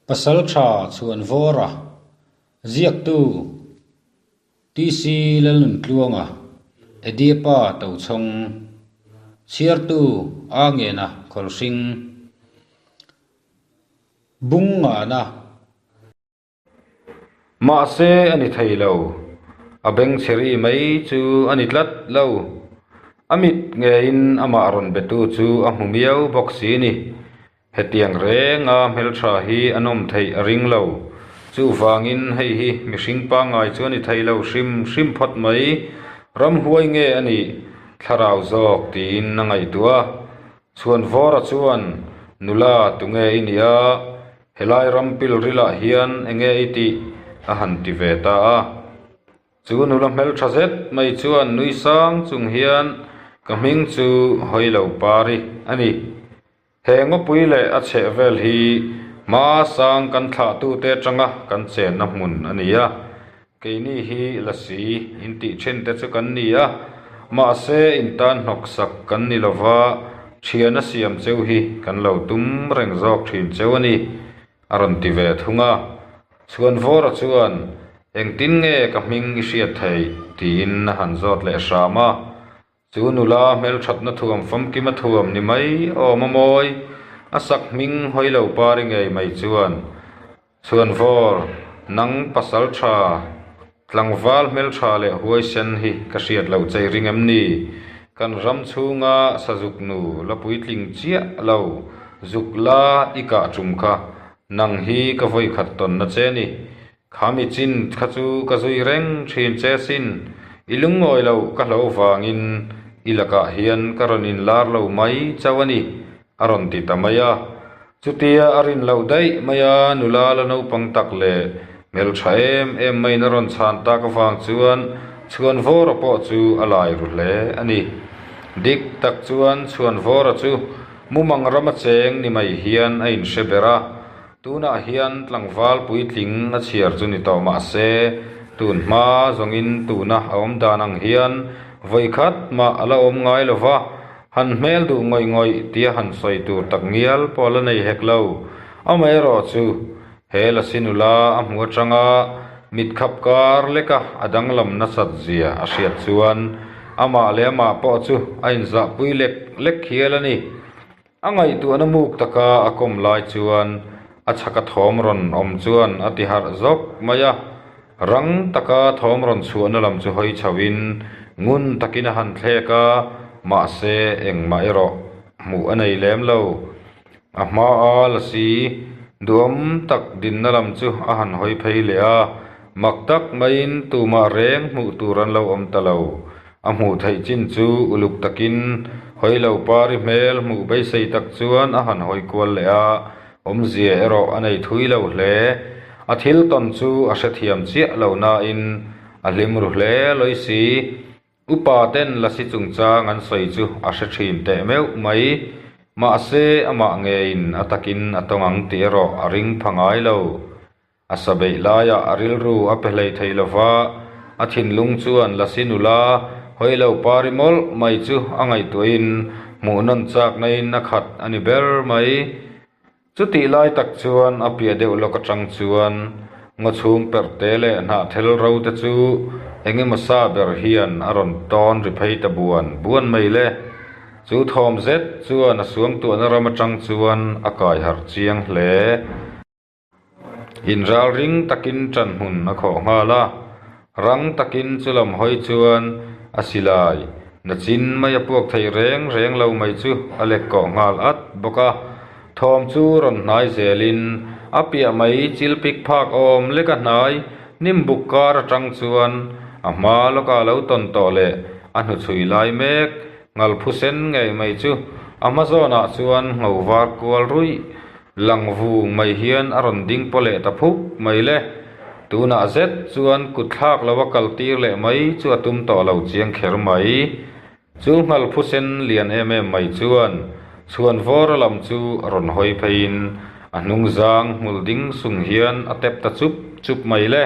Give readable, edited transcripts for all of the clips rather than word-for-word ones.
Pasaltha Chhuanvawra, Ziaktu, TC Lalnuntluanga, Ediapa Tochhawng, Chhiartu, A Ngena Khawlhring, Bung Ngana. Mahse a ni thei lo, a beng chhe ri mai chu a ni tlat lo. A mit ngeiin amah rawn betu chu a hmu miau bawk si ni. Hetiang renga hmeltha hi an awm theih a ring lo. Chuvangin hei hi mihring pangngai chu a ni thei lo hrim hrim phawt mai. Ramhuai nge a nih thlarau zawk tiin a ngaihtuah a. Chhuanvawra chuan, Nula, tunge i nih a? Helai ram pilrilah hian enge i tih? a han ti ve ta a. Chu nula hmeltha zet mai chuan nui sang chung hian, Ka hming chu Hawilo Pari a ni. He ngawpui leh a chheh vel hi hma sang kan thlahtute atanga kan chenna hmun a ni a, keini hi lasi intih thin te chu kan ni a, mahse intan hnawksak kan ni lova, thiana siam cheu hi kan lo tum reng zawk thin cheu a ni, a rawn ti ve thung a. Chhuanvawra chuan, Engtin nge ka hming i hriat theih? tiin a han zawt leh hram a. Chu nula hmelthatna thuam famkima thuam ni mai awm a mawi, a sak hming hawi lo pari ngei mai chuan Chhuanvawr, nang pasal tha, tlangval hmeltha leh huaisen hi ka hriat loh chei ring em ni? Kan ram chhunga sazuk nu la puitling chiah lo, zuk la i kah tum kha nang hi ka vawikhat tawnna che ni. Kha mi chin kha chu ka zui reng thin che sin, i lungngawi lo ka hlo vangin i lakah hian ka rawn inlar lo mai chauh a ni, a rawn ti ta mai a. Chutia a rin loh daih mai a, nula la naupang tak leh hmeltha em em maiin a rawn chhan tak avang chuan Chhuanvawra pawh chu a lai ru hle a ni. Dik tak chuan Chhuanvawra chu mumang rama cheng ni mai hian a inhre ber a. Tunah hian tlangval puitling a chhiar chu ni tawh mah se, tun hma zawngin tuna a awm dan ang hian vawi khat mah a la awm ngai lo va, han hmel duh ngawih ngawih tia han sawi tur tak ngial pawh a la nei hek lo. Amaherawh chu, he lasi nula a hmu atanga mit khap kar leka a danglam nasat zia a hriat chuan amah leh amah pawh chu a inzahpui lek lek hial a ni. A ngaihtuahna muk taka a kawm lai chuan a chhaka thawm rawn awm chuan a ti harh zawk mai a, rang taka thawm rawn chhuahna lam chu hawi chhoin ngun takin a han thlek a, mahse engmah erawh hmuh a nei lem lo. A hmaa lasi duhawm tak dinna lam chu a han hawi phei leh a, mak tak maiin tumah reng hmuh tur an lo awm ta lo. A hmuh theih chin chu uluk takin hawi lo pari hmel hmuh beisei tak chuan a han hawi kual leh a, awmzia erawh a nei thui lo hle. A thil tawn chu a hrethiam chiah lo nain a hlim ru hle lawi si. Upa ten lasi chungchang an sawi chu a hre thin teh meuh mai. Mahse amah ngeiin a takin a tawng ang tih erawh a ring pha ngai lo. A sa beih laiah a rilru a pe hlei thei lo va, a thinlung chuan Lasi nula hawi lo pari mawlh mai chu a ngaihtuahin hmuh nawn chaknain a khat a ni ber mai. Chutih lai tak chuan a piah deuh lawk atang chuan ngaw chhung perhte leh hnahthel ro te chu eng emaw sa ber hian a rawn tawn ri phei ta buan buan mai le. Chu thawm zet chuan a suangtuahna ram atang chuan a kai harh chiang hle. Inralring takin ṭan hmun a khawh nghal a, rang takin chu lam hawi chuan a silai nachin mai a puak thei reng reng lo mai chu a lek kawh nghal at bawk a. Thawm chu rawn hnai zelin a piah mai chilpik phak awm lek a hnai hnim buk kar aṭang chuan a hma lawka lo tawn tawh leh a hnuchhui lai mek ngalphu sen ngei mai chu a hma zawnah chuan ngho var kual ruih Lang vung mai hian a rawn ding paw leh ta phuk mai le. Tunah zet chuan kut thlak lo a kal tir leh mai chu a tum tawh lo chiang kher mai. Chu nghal phusen lian em em mai chuan chhuanvawra lam chu a rawn hawi pheiin a hnung zang hmul ding sung hian a tep ta chup chup mai le.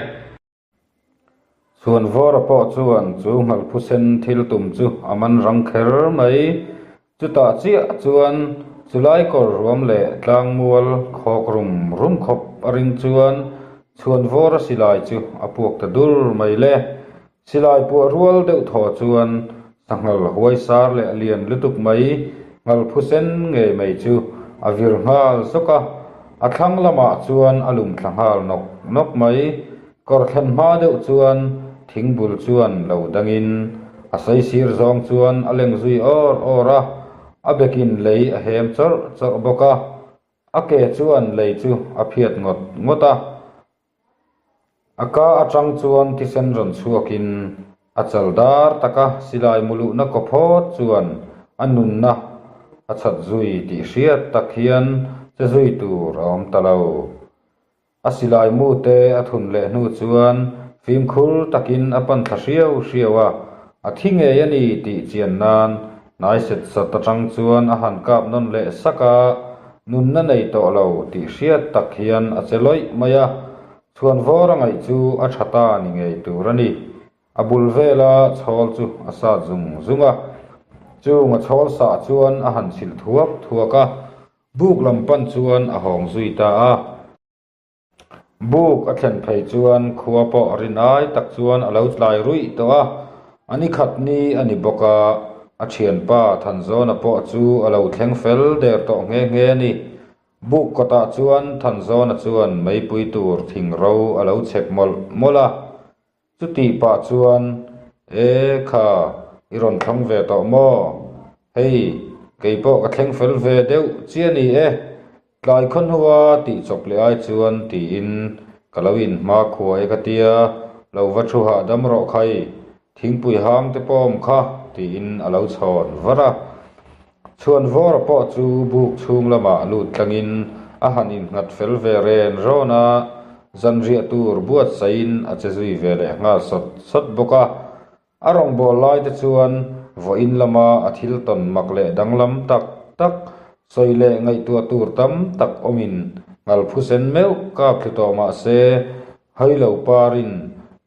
Chhuanvawra pawh chuan chu nghalphusen thil tum chu a man rang kher mai. Chutah chiah chuan Chulai kawr ruam leh tlangmual khawk rum rum khawp a ring chuan Chhuanvawra silai chu a puak ta dur mai le. Silai puah rual deuh thaw chuan sanghal huai sar leh lian lutuk mai ngal phusen ngei mai chu a vir nghal zawk a, a thlang lamah chuan a lum thla nghal nawk nawk mai. Kawr thlen hma deuh chuan thingbul chuan lo dangin a saisir zawng chuan a leng zui awr awr a, a bekin lei a hem chawrh chawrh bawk a. A ke chuan lei chu a phiat ngawt ngawt a, a ka atang chuan thisen rawn chhuakin a chal dar taka silai muluhna kaw phawt chuan a nunna a chhat zui tih hriat tak hian che zui tur a awm ta lo. A silai mu te a thun leh hnu chuan fimkhur takin a pan thla hriau hriau a, a thi ngei a ni tih chian nan hnai set sat atang chuan a han kap nawn leh sak a, nunna nei tawh lo tih hriat tak hian a che lawih mai a, chhuanvawr a ngaih chu a tha ta ni ngei tur a ni. A bul vela chhawl chu a sat zung zung a, chung a chhawl sah chuan a han chhilh thuak thuak a, Buk lam pan chuan a hawng zui ta a. Buk a thlen phei chuan khua pawh rin ai tak chuan a lo tlai ruih tawh a, a ni khat ni a ni bawk a, a thianpa Thanzawna pawh chu a lo thleng fel der tawh nghe nghe a ni. Buk kawtah chuan Thanzawna chuan meipui tur thing ro a lo chhek mawlh mawlh a. Chutih pah chuan, E kha, i rawn thleng ve tawh maw? Hei, kei pawh ka thleng fel ve deuh chiah ni e. Tlai khaw hnua tih chawp leh ai chuan tiin ka lo inhma khua e ka tia, lo va thu hahdam rawh khai, thingpui hang te pawh awm kha tiin a lo chhawn var a. Chhuan vawra pawh chu buk chhung lamah lut tlangin a han innghat fel ve ren rawn a, zanriah tur buatsaihin a che zui ve leh nghal sawt sawt bawk a. A rawngbâwl lai te chuan vawiin lama a thil tawn mak leh danglam tak tak sawi leh ngaihtuah tur tam tak awmin ngal phusen meuh kap thlu tawh mah se, Hailo parin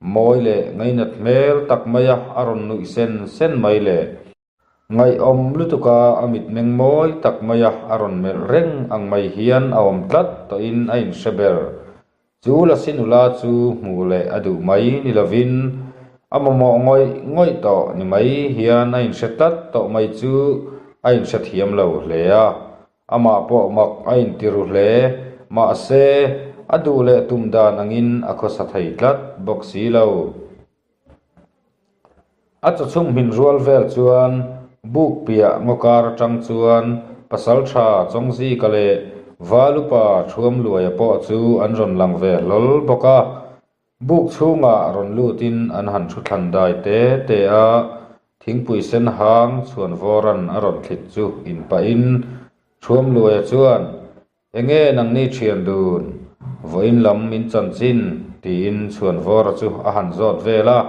mawi leh ngainat hmel tak maia a rawn nuih sen sen mai le. Ngaihawm lutuka a mitmeng mawi tak maia a rawn melh reng ang mai hian a awm tlat tawhin a inhre ber. Chu Lasi nula chu hmuh leh a duh mai ni lovin a mamawh ngawih ngawih tawh ni mai hian a inhre tlat tawh mai chu a inhre thiam lo hle a. Amah pawh mak a intiru hle. Mahse, a duh leh tum dan angin a khawsa thei tlat bawk si lo. A chawchhung hmin rual vel chuan buk piah ngaw kar atang chuan Pasaltha Chawngzika leh Valupa Thuamluaia pawh chu an rawn lang ve hlawl bawk a. Buk chhungah rawn lutin an han thu thlan dai te te a, thingpui sen hang chhuanvawran a rawn thlit chu inpahin Thuamluaia chuan Enge nangni thian dun? Vawiin lam min chanchin? tiin Chhuanvawra chu a han zawt vel a.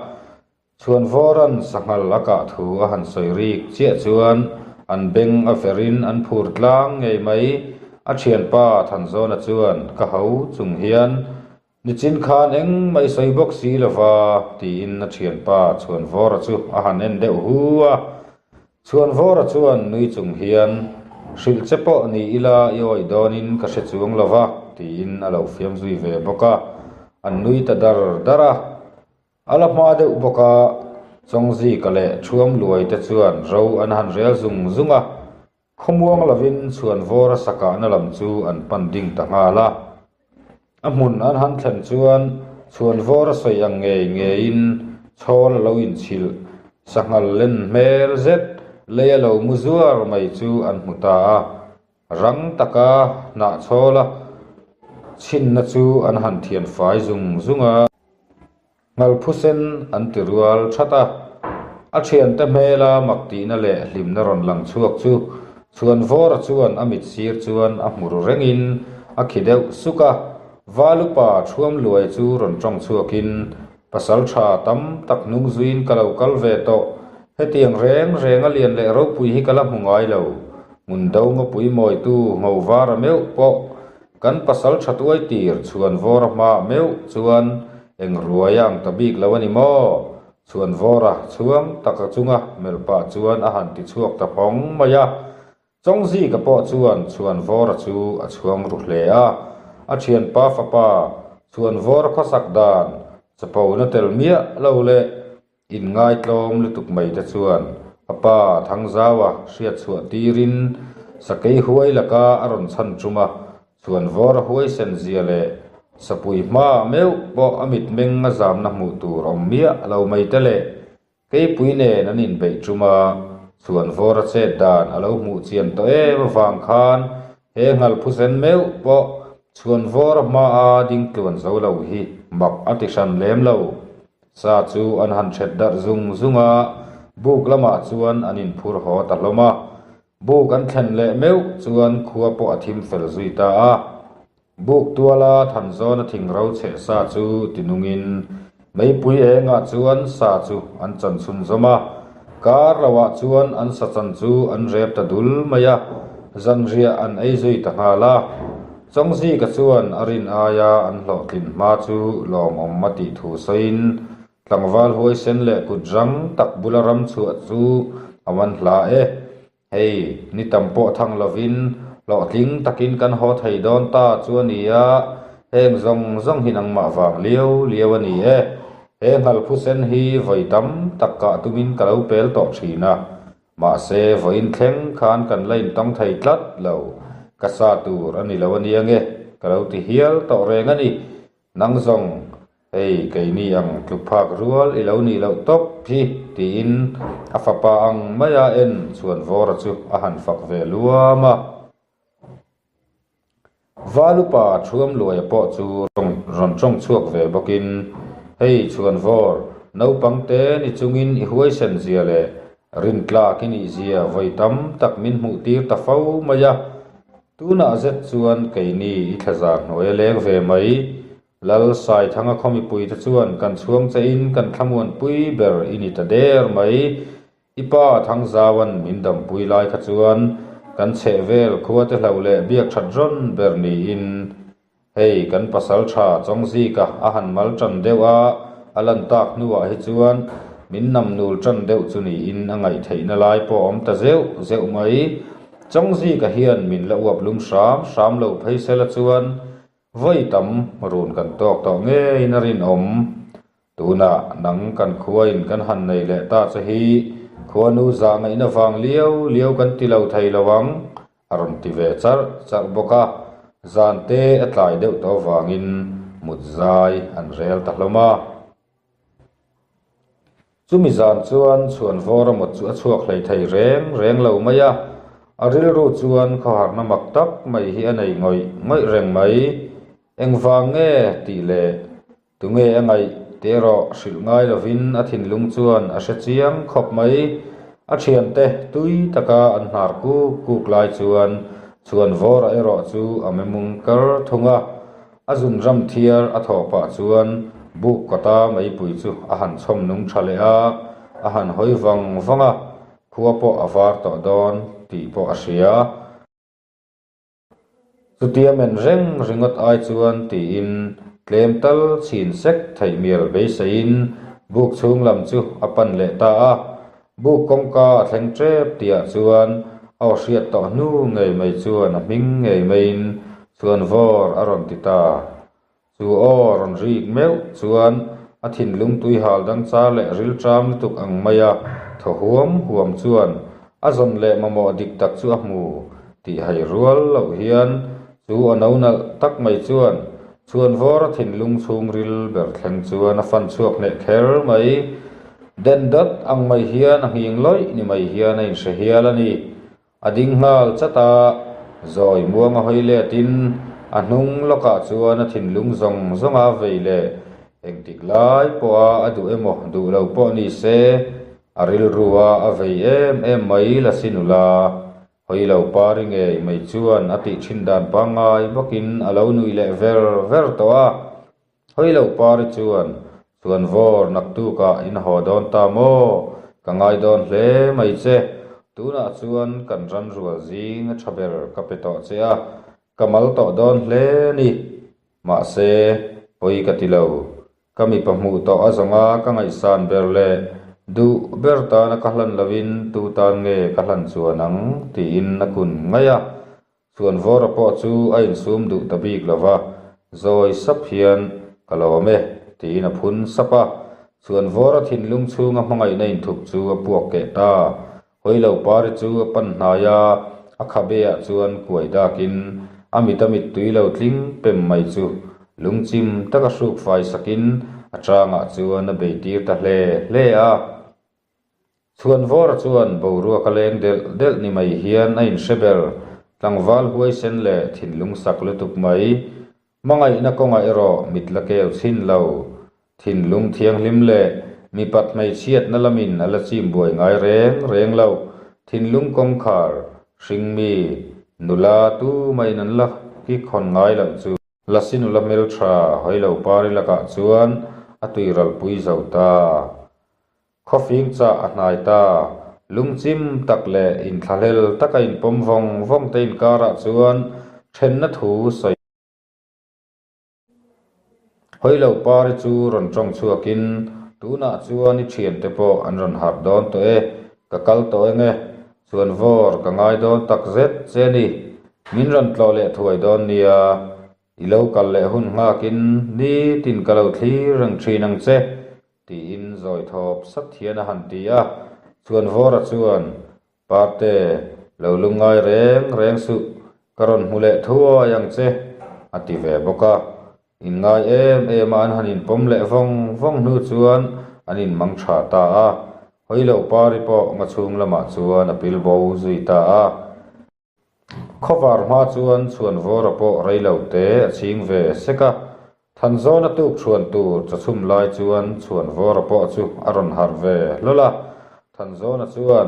Chhuanvawra'n sanghal a kah thu a han sawi rik chiah chuan an beng a verin an phur tlang ngei mai. A thianpa Thanzawna chuan ka ho chung hian, Nichin khan engmah i sawi bawk si lova, tiin a thianpa Chhuanvawra chu a han en deuh hu a. Chhuanvawra chuan nui chung hian, Hrilh che pawh ni ila i awih dawnin ka hre chuang lova, tiin a lo fiam zui ve bawk a. An nui ta dar dar a. A la hma deuh bawk a, Chawngzika leh Thuamluai te chuan ro an han rel zung zung a. Khawmuang lovin Chhuanvawra sakahna lam chu an pan ding ta nghal a. A hmun an han thlen chuan Chhuanvawra sawi ang ngei ngeiin chhawl a lo inchhilh, sanghal len hmel zet lei a lo mu zuar mai chu an hmu ta a. Rang taka hnah chhawla chhinna chu an han thian fai zung zung a. Ngalphusen an ti rual that a, a thiante hmela mak tihna leh hlimna rawn lang chhuak chu Chhuanvawra chuan a mit sir chuan a hmu ru rengin a khi deuh suk a, Valupa Thuamluai chu rawn tawng chhuakin, Pasal tha tam tak hnung zuiin ka lo kal ve tawh, hetiang reng reng a lian leh ropui hi ka la hmu ngai lo, hmun do ngawpui mawitu Nghovara meuh pawh Kan pasal tha tuai tir Chhuanvawra hmaah meuh chuan eng ruai a ang ta bik lo a ni maw? Chhuanvawra chhuang taka chunga melh pah chuan a han ti chhuak ta phawng mai a. Chawngzika pawh chuan Chhuanvawra chu a chhuang ru hle a, a thianpa fapa Chhuanvawra khawsak dan chapona tel miah lo leh Inngaitlawm lutuk mai te chuan a pa Thangzaua hriat chhuah tirin sakei huai laka a rawn chhan tum a, Chhuanvawra huaisen zia leh sapui hma meuh pawh a mitmeng a zamna hmuh tur awm miah lo mai te leh Keipui nen an inbeih tum a, Chhuanvawra chet dan a lo hmuh chian tawh em avang khan he nghalphusen meuh pawh Chhuanvawra hmaa ding tluan zo lo hi mak a ti hran lem lo. Sa chu an han ṭhet darh zung zung a, buk lamah chuan an inphur haw ta hlawm a. Buk an thlen leh meuh chuan khua pawh a thim fel zui ta a. Buk tuala Thanzawna thingro chheh sa chu tinungin meipui engah chuan sa chu an chan chhunzawm a, kar loah chuan an sa chan chu an rep ta dul mai a, zanriah an ei zui ta nghal a. Chawngzika chuan a rin aia an hlawhtlin hma chu lawmawm a tih thu sawiin tlangval huaisen leh kut rang tak bula ram chhuah chu a man hla e. Hei, ni tam pawh thang lovin hlawhtling takin kan haw thei dawn ta chu a ni a, heng zawng zawng hi nangmah vang liau liau a ni e. He nghalphusen hi vawi tam tak kah tumin ka lo pel tawh thin a, mahse vawiin thleng khan kan la intawng thei tlat lo, ka sa tur a ni lo a nia nge, ka lo ti hial tawh reng a ni. Nang zawng, hei keini ang tluk phak rual i lo nih loh tawp hi, tiin a fapa ang maia en Chhuanvawra chu a han fak ve luam a. Valupa Thuamluaia pawh chu rawn tawng chhuak ve bawkin, Hei Chhuanvawr, naupang te ni chungin i huaisen zia leh rintlak i nih zia vawi tam tak min hmuh tir ta fo mai a. Tunah zet chuan keini i thlazar hnuai a leng ve mai. Lal Saithanga khaw mipuite chuan kan chhuang chein kan thlamuanpui ber i ni ta der mai. I pa Thangzauan min dampui lai kha chuan kan chhehvel khuate hloh leh biak that rawn ber niin hei kan pasal tha Chawngzika a han mal tan deuh a, a lan tak hnuah hi chuan min namnul tan deuh chu niin a ngaih theihna lai pawh a awm ta zeuh zeuh mai. Chawngzika hian min la uap lum hram hram lo phei sela chuan Vawi tam run kan tawk tawh ngeiin a rinawm. Tunah nang kan khuain kan han nei leh ta che hi khuanu zah ngaihna vang liau liau kan ti lo thei lo ang, a rawn ti ve charh charh bawk a. Zan te a tlai deuh tawh vangin mut zai an rel ta hlawm a. Chumi zan chuan Chhuanvawra mawt chu a chhuak hlei thei reng reng lo mai a, a rilru chuan khawharna mak tak mai hi a nei ngawih ngawih reng mai. Engvang nge tih leh tunge a ngaih tih erawh hrilh ngai lovin a thinlung chuan a hre chiang khawp mai. A thiante tui taka an hnar kuk kuk lai chuan Chhuanvawra erawh chu a memung kar thung a. A zun ram thiar a thawh pah chuan buk kawta meipui chu a han chhawm nung tha leh a, a han hawi vang vang a, khua pawh a var tawh dawn tih pawh a hria. Chutia men reng ringawt ai chuan tiin tlem tal chhin sek theih mial beiseiin buk chhung lam chu a pan leh ta a, Buk kawngka a thleng tep tihah chuan a aw hriat tawh hnu ngei mai chuan a hming ngei maiin Chhuanvawr a rawn ti ta. Chu aw rawn rik meuh chuan a thinlung tuihal dang char leh rilṭam lutuk ang maia thaw huam huam chuan a zawn leh mamawh dik tak chu a hmu tih hai rual loh hian chu a no nalh tak mai chuan Chhuanvawr a thinlung chhungril ber thleng chuan a fan chhuak hneh kher mai. Den dawt ang mai hian a nghing lawih ni mai hian a inhre hial a ni. A ding nghal chat a, zawi muang a hawi letin a hnung lawkah chuan a thinlung zawng zawng a vei leh engtik lai pawha a duh emaw duh lo pawh ni se a rilrua a vei em em mai la si nula. Hawi lo pari ngei mai chuan a tih thin dan pangngai bawkin a lo nuih leh ver ver tawh a. Hawi lo pari chuan, Chhuanvawr naktukah in haw dawn ta maw? Ka ngai dawn hle mai che. Tunah chuan kan ran rual zing a tha ber ka pe tawh che a, ka mal tawh dawn hle a ni. Mahse, pawi ka ti lo. Ka mipa hmuh tawh a zawnga ka ngaihsan ber leh. Duh ber tana ka hlan loin tu tan nge ka hlan chuan ang? tiin a kun ngaih a. Chhuanvawra pawh chu a insum duh ta bik lo va, zawi sap hian, Ka lawm e, tiin a phun sap a. Chhuanvawra thinlung chhunga hmangaihna inthup chu a puak keh ta. Hawilopari chu a pan hnai a, a khabe ah chuan kuai dakin a mit a mittui lo tling pem mai chu lungchim taka hruk fai sakin a changah chuan a beitir ta hle hle a. Chhuanvawra chuan boruak a leng delh delh ni mai hian a inhre ber, tlangval huaisen leh thinlung sak lutuk mai. Hmangaihna kawngah erawh mit la keu chhin lo. Thinlung thianghlim leh mipat hmeichhiatna lamin a la chim buai ngai reng reng lo. Thinlung kawngkhar, hringmi, nula tumahin an la kikhawn ngai loh chu. Lasi nula hmeltha Hawilopari lakah chuan a tuiralpui zo ta. Khawfing chah a hnai ta. Lungchim tak leh inthlahlel taka inpawm vawng vawng te inkarah chuan thenna thu sawi. Hawilo pari chu rawn tawng chhuakin, Tunah chuan i thiante pawh an rawn harh dawn tawh e, ka kal tawh eng e, chuan vawr ka ngai dawn tak zet che ni, min rawn tlawh leh thuai dawn nia, I lo kal leh hun nghakin nitin ka lo thlir reng thin ang che, tiin zawi thawp sat hian a han ti a. Chuanvawra chuan, Parte, lo lungngai reng reng suh, ka rawn hmu leh thuai ang che, a ti ve bawk a. Inngai em em a an han inpawm leh vawng vawng hnu chuan an inmang tha ta a. Hawilo pari pawh nga chhung lamah chuan a pil bo zui ta a. Khawvar hma chuan Chhuanvawra pawh rei lo te a chhing ve sek a, Thanzawna tuk chhuan tur chawchhum lai chuan Chhuanvawra pawh chu a rawn harh ve hlawl a. Thanzawna chuan,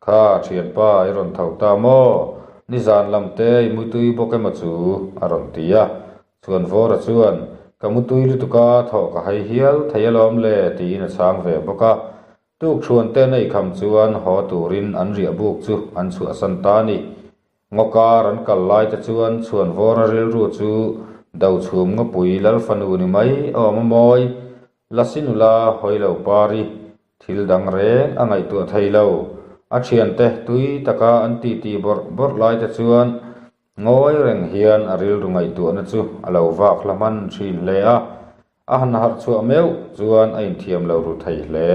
Kha thianpa i rawn tho ta maw? Nizan lam te i mutui bawk emaw chu? a rawn ti a. Chhuanvawra chuan, Ka mutui lutuk a, thawh ka hai hial thei alawm le tiin a chhang ve bawk a. Tukṭhuan te nei kham chuan haw turin an riah buk chu an chhuahsan ta a ni. Ngawkar an kal lai te chuan Chhuanvawra rilru chu Dochhum Ngawpui Lal fanu ni mai awm a mawi, Lasi nula Hawilo Pari thil dang reng a ngaihtuah thei lo. A ṭhiante tui taka an titi bawrh bawrh lai te chuan ngawi reng hian a rilru ngaihtuahna chu a lo vak hla hman ṭhin hle a. A han harh chhuah meuh chuan a inthiam lo ru thei hle.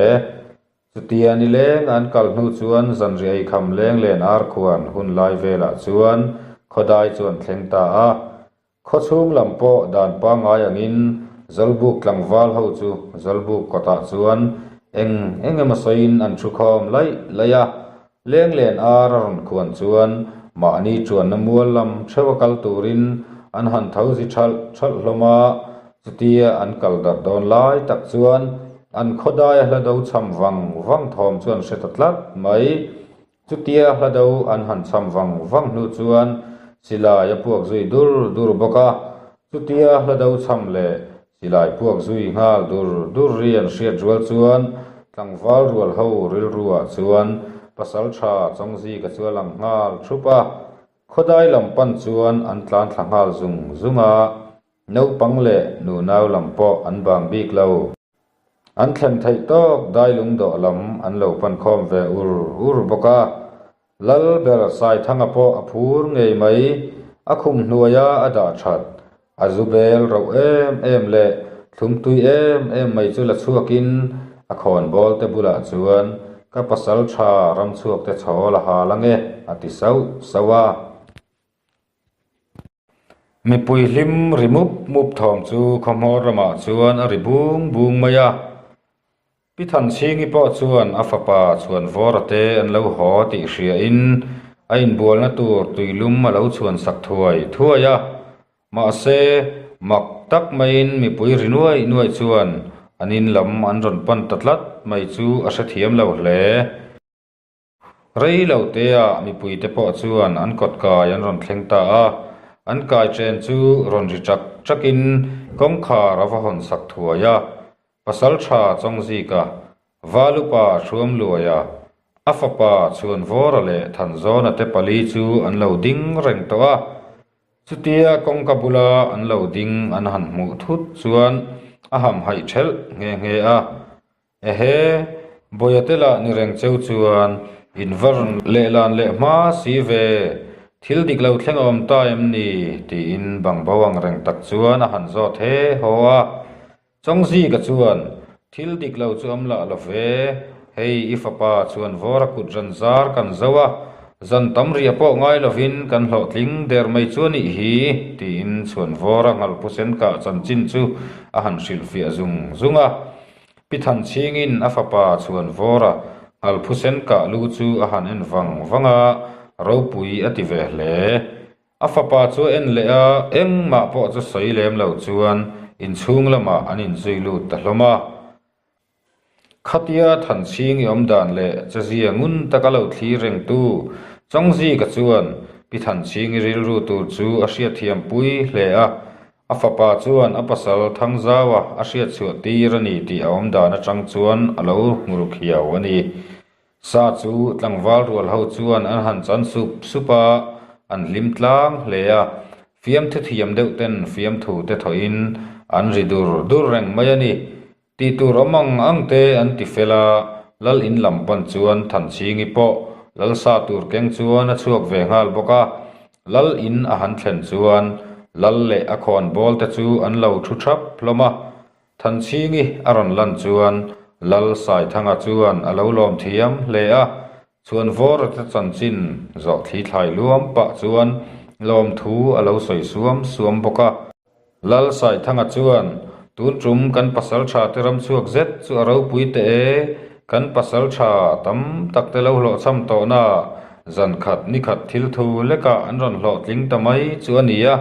Chutia ni leng an kal hnu chuan zanriah ei kham leng len ar khuan hun lai velah chuan khawdai chu an thleng ta a. Khaw chhung lam pawh dan pangngai angin Zawlbuk tlangval ho chu Zawlbuk kawtah chuan eng eng emaw sawiin an thu khawm laih laih a. Leng len ar a rawn khuan chuan mahni chuanna mual lam theuha kal turin an han tho zi thalh thalh hlawm a, chutia an kal darh dawn lai tak chuan an khawdaia hla do cham vang vang thawm chu an hre ta tlat mai. Chutia hla do an han cham vang vang hnu chuan silai a puak zui dur dur bawk a, chutia hla do cham leh Silai puak zui nghal dur dur ri an hriat rual chuan tlangval rual ho rilruah chuan pasal tha Chawngzika chu a lang nghal thup a, khawdai lam pan chuan an tlan thla nghal zung zung a, naupang leh nunau lam pawh an bang bik lo. An thlen theih tawk dailung dawh lam an lo pan khawm ve ur ur bawk a, Lal ber Saithanga pawh a phur ngei mai, a khum hnuaia a dah that, a zu bel rauh em em leh thlum tui em em mai chu la chhuakin a khawnbawl te bulah chuan ka pasal tha ramchhuak te chhawl a hal ange a ti sauh sauh a. Mipui hlim ri mup mup thawm chu khawhmawr ramah chuan a ri bung bung mai a. Pi Thanchhingi pawh chuan a fapa Chhuanvawra te an lo haw tih hriain a inbualna tur tuilum a lo chhuan sak thuai thuai a. Mahse, mak tak maiin mipui ri nuai nuai chuan an in lam an rawn pan ta tlat mai chu a hrethiam lo hle. Rei lo teah mipuite pawh chuan an kawt kai an rawn thleng ta a, an kai chen chu rawn ri chak chakin kawngkhar a va hawn sak thuai a. Pasaltha Chawngzika, Valupa Hruamluaia, a fapa Chhuanvawra leh Thanzawna te pali chu an lo ding reng tawh a. Chutia kawngka bula an lo ding an han hmuh thut chuan a hamhaih thelh nghe nghe a. Ehe! Bawihate lah ni reng cheu chuan in va rawn lehlan leh hma si ve, thil dik lo thleng a awm ta em ni? tiin bangbo ang reng tak chuan a han zawt he haw a. Chawngzika chuan, Thil dik lo chu awm lah lo ve, hei i fapa chuan vawra kut ran zar kan zo a, zan tam riah pawh ngai lovin kan hlawhtling der mai chu a nih hi, tiin Chhuanvawra ngalphusen kah chanchin chu a han hrilhfiah zung zung a. Pi Thanchhingin a fapa Chhuanvawra ngalphusen kah lu chu a han en vang vang a, ropui a ti ve hle. A fapa chu a en leh a, engmah pawh chu sawi lem lo chuan inchhung lamah an inzui lut ta hlawm a. Khatia Thanchhing i awm dan leh chezia ngun taka lo thlir rengtu Chawngzika chuan Pi Thanchhingi rilru tur chu a hriatthiampui hle a, A fapa chuan a pasal Thangzaua a hriat chhuah tir a ni tih a awm dan atang chuan a lo hmur khiau a ni. Sa chu tlangval rual ho chuan an han chan sup sup a, an hlim tlang hle a. Fiamthu thiam deuh ten fiamthu te thawhin an ri dur dur reng mai a ni. Tih tur awm ang ang te an ti fel a, Lal in lam pan chuan Thanchhingi pawh Lal sa tur keng chuan a chhuak ve nghal bawk a. Lal in a han thlen chuan Lal leh a khawnbawl te chu an lo thu thap hlawm a. Thanchhingi a rawn lan chuan Lal Saithanga chuan a lo lawm thiam hle a, Chhuanvawra te chanchin zawh thli thlai luam pah chuan lawmthu a lo sawi suam suam bawk a. Lal Saithanga chuan, Tun tum kan pasaltha te ram chhuak zet chu a ropui teh e, kan pasaltha tam tak te lo hlawhchham tawhna zan khat ni khat thil thu lekah an rawn hlawhtling ta mai chu a ni a,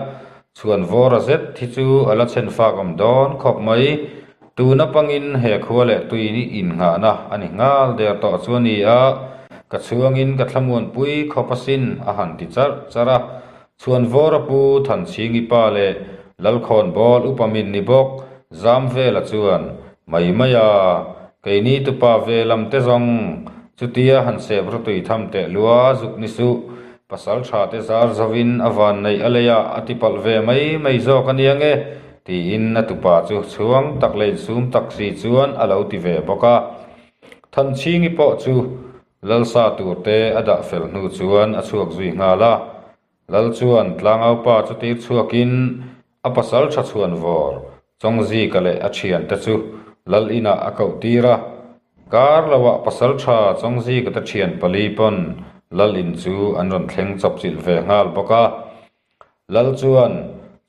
chhuanvawra zet hi chu a la chhen fak awm dawn khawp mai. Tun apangin he khua leh tui innghahna a ni nghal der tawh chu a ni a, ka chhuangin ka thlamuanpui khawp asin a han ti charh charh a. Chhuanvawra pu Thanchhingi pa leh Lalkhawnbawl upa min ni bawk Zamvela chuan, Mai mai a, keini tupa ve lam te zawng, chutia han sep rawtui tham teh lua zuk ni suh, pasal tha te zar zovin a van neih a lei ah a ti palh ve mai mai zawk a nia nge, tiin a tupa chu chhuang tak leh insum tak si chuan a lo ti ve bawk a. Thanchhingi pawh chu Lalsa turte a dah fel hnu chuan a chhuak zui nghal a. Lal chuan tlangaupa chu tir chhuakin a pasal tha chhuan vawr Chawngzika leh a thiante chu Lal inah a koh tir a. Kar loah pasal tha Chawngzika te thian pali pawn Lal in chu an rawn thleng chawpchilh ve nghal bawk a. Lal chuan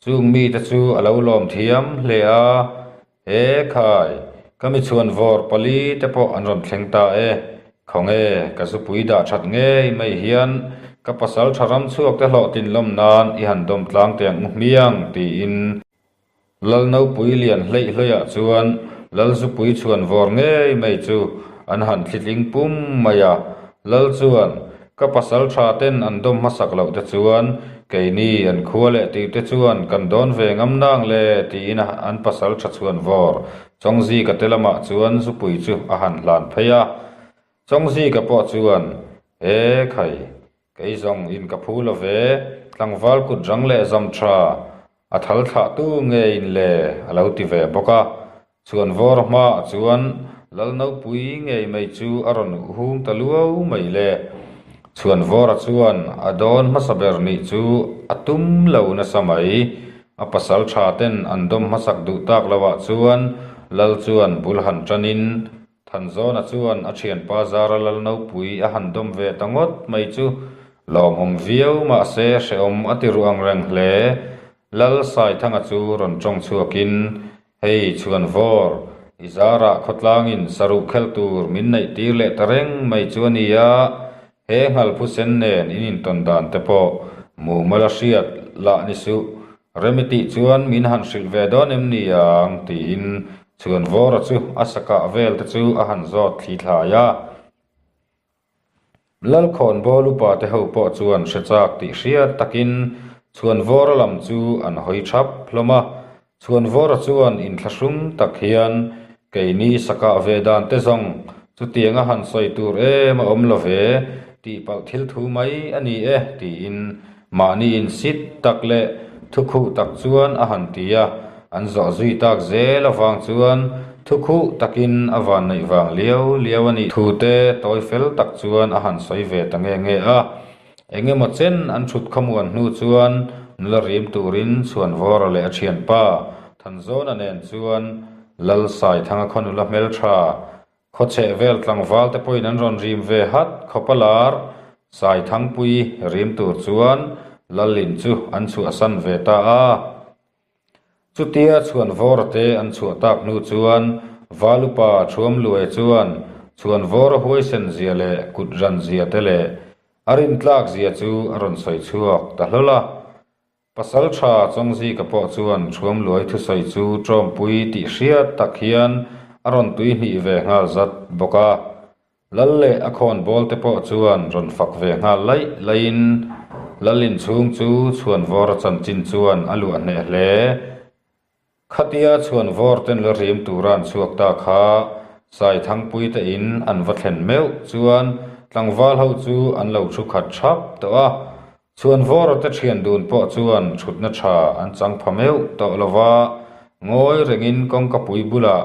chung mite chu a lo lawm thiam hle a, He khai, ka mi chhuan vawr pali te pawh an rawn thleng ta e, khawnge ka zupui dah that ngei mai hian ka pasal tha ram chhuak te hlawhtlin lawm nan i han dawm tlang teh ang u hmiang tiin Lal nopui lian hleih hluiah chuan Lal zupui chhuan vawr ngei mai chu an han thlitling pum mai a, Lal chuan Ka pasal tha ten an dawm hmasak loh te chuan keini an khua leh tih te chuan kan dawn ve ngam nang le tiin an pasal tha chhuan vawr Chawngzika te lamah chuan zupui chu a han hlan phei a. Chawngzika pawh chuan, E khai, kei zawng in ka phu lo ve, tlangval kut rang leh zam tha a thal thlah tu nge in le a lo ti ve bawk a. Chhuanvawr hmaah chuan Lalnopui ngei mai chu a rawn hung ta luau mai le. Chhuanvawra chuan a dawn hmasa ber nih chu a tum lo nasa mai. A pasal tha ten an dawm hmasak duh tak loah chuan Lal chuan bul han tanin Thanzawna chuan a thianpa Zara Lalnopui a han dawm ve ta ngawt mai chu lawmawm viau mahse hrehawm a ti ruh ang reng hle. Lal Saithanga chu rawn tawng chhuakin Hei Chhuanvawr, i zarah khawtlangin saruh khelh tur min neih tir leh ta reng mai chu a ni a, he nghalphu sen nen in intawn dan te pawh mumal a hriat lah ni suh, remi tih chuan min han hrilh ve dawn em ni ang tiin Chhuanvawra chu a sakah vel te chu a han zawt thli thlai a. Lalkhawnbawl upa te ho pawh chuan hre chak tih hriat takin Chhuanvawra lam chu an hawi thap hlawm a. Chhuanvawra chuan inthlahrung tak hian keini sakah ve dan te zawng chutianga han sawi tur em a awm lo ve tih palh thil thu mai a ni e tiin mahni insit tak leh thukhuh tak chuan a han ti a. An zawh zui tak zel avang chuan. Thukhuh takin a van neih vang liau liau a nih thu te tawi fel tak chuan a han sawi ve ta nge nge a. Eng emaw chen an thut khawmuan hnu chuan nula rim turin Chhuanvawra leh a thianpa Thanzawna nen chuan Lal Saithanga khaw nula hmeltha Khawchheh vel tlangval te pawhin an rawn rim ve hat khawp a lar, Saithangpui rim tur chuan Lalin chu an chhuahsan ve ta a. Chutia Chhuanvawra te an chhuah tak hnu chuan Valupa Thuamluaia chuan Chhuanvawra huaisen zia leh kut ran zia te leh a rintlak zia chu a rawn sawi chhuak ta hlawl a. Pasalṭha Chawngzika pawh chuan Thuamluai thusawi chu ṭawmpui tih hriat tak hian a rawn tui hnih ve nghal zat bawk a. Lal leh a khawnbawl te pawh chuan rawn fak ve nghal laih laihin Lal inchhung chu Chhuanvawra chanchin chuan a luah hneh hle. Khatia chhuan vawr ten la rim tura an chhuak ta kha Saithangpui te in an va thlen meuh chuan tlangval ho chu an lo thu khat thap tawh a. Chhuan vawra te thian dun pawh chuan thutna tha an chang pha meuh tawh lo va, ngawi rengin kawngkapui bulah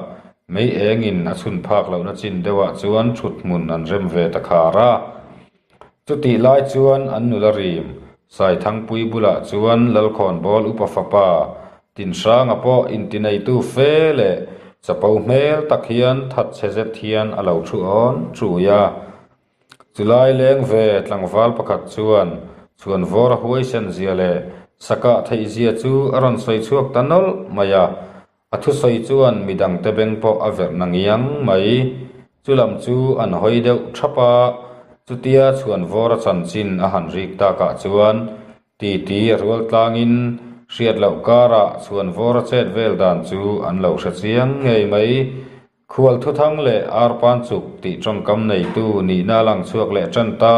mei engin a chhun phak lohna chin deuhah chuan thut hmun an rem ve ta khar a. Chutih lai chuan an nula rim, Saithangpui bulah chuan Lalkhawnbawl upa fapa Tinhranga pawh intineitu fe leh chapo hmel tak hian thatchhe zet hian a lo thu awn chui a. Chulai leng ve tlangval pakhat chuan chhuanvawr a huaisen zia leh sakah theih zia chu a rawn sawi chhuak ta nawlh mai a. A thusawi chuan midangte beng pawh a verh na ngiang mai. Chulam chu an hawi deuh thap a, chutia chhuanvawr a chanchin a han rik takah chuan titi a rual tlangin hriat loh karah chhuanvawr a chet vel dan chu an lo hre chiang ngei mai. Khual thuthang leh arpan chuk tih tawngkam neitu nihna a lang chhuak leh tan ta.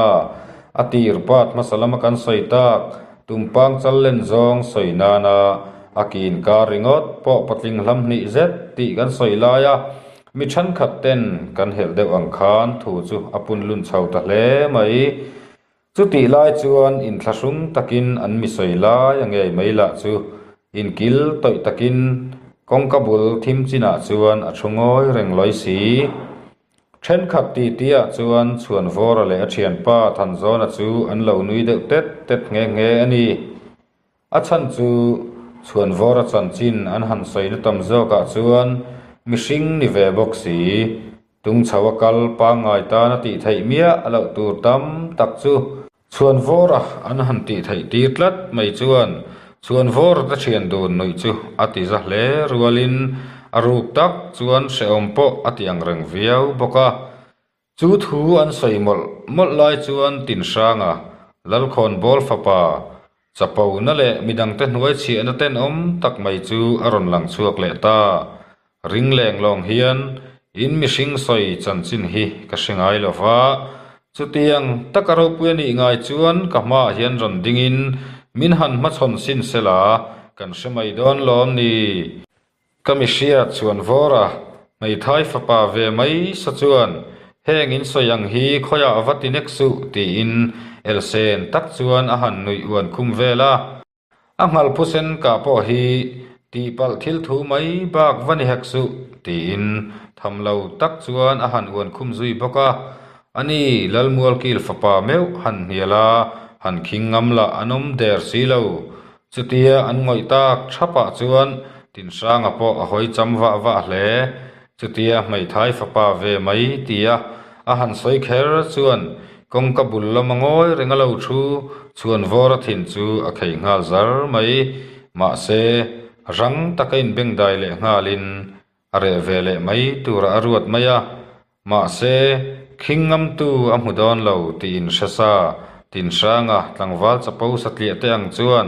A tir pat hmasa lama kan sawi tak, tumpang chal len zawng sawi nana a ki inkar ringawt pawh patling hlam hnih zet tih kan sawi lai a, mi thenkhat ten kan helh deuh ang khan thu chu a pun lun chho ta hle mai. Chutih lai chuan inthlahrung takin an mi sawi lai a ngei mai lah chu inkil tawih takin kawngka bul thim chinah chuan a thu ngawi reng lawi si. Thenkhat titiah chuan Chhuanvawra leh a thianpa Thanzawna chu an lo nui deuh tet tet nghe nghe a ni. A chhan chu Chhuanvawra chanchin an han sawina tam zawkah chuan mihring ni ve bawk si. Tung chho a kal pangngai tan a tih theih miah loh tur tam tak chu Chhuanvawra an han tih theih tir tlat mai chuan Chhuanvawra te thian dun nuih chu a ti za hle rualin a ruk tak chuan hrehawm pawh a ti ang reng viau bawk a. Chu thu an sawi mawlh mawlh lai chuan Tinhranga, Lalkhawnbawl fapa, Chapona leh midangte hnuai chhiahna tenawm tak mai chu a rawn lang chhuak leh ta. Ring leng lawng hian in mihring sawi chanchin hi ka hre ngai lo va, chutiang taka ropui a nih ngai chuan ka hmaah hian rawn dingin min han hmachhawn sin sela kan hre mai dawn lawm ni. Ka mihriat chuan vawr a, hmeithai fapa ve mai sa chuan heng in sawi ang hi khawiah va ti nek suh tiin elsen tak chuan a han nuih uan khum vel a. A nghalphusen kah pawh hi tihpalh thil thu mai bak va ni hek suh tiin tham lo tak chuan a han uan khum zui bawk a. Ani Lalmualkil fapa meuh han hnial a, han khing ngam lah an awm der si lo. Chutia an ngawih tak thapah chuan Tinhranga pawh a hawi cham vah vah hle. Chutia hmeithai fapa ve mai tia a han sawi kher chuan kawngka bul lama ngawi reng a lo thu chhuan vawr a thin chu a khei nghal zar mai. Mahse, rang taka inbengdai leh nghalin a reh ve leh mai turah a ruat mai a. Mahse, khing ngamtu a hmu dawn lo tiin hre sa, Tinhranga tlangval chapo satliah te ang chuan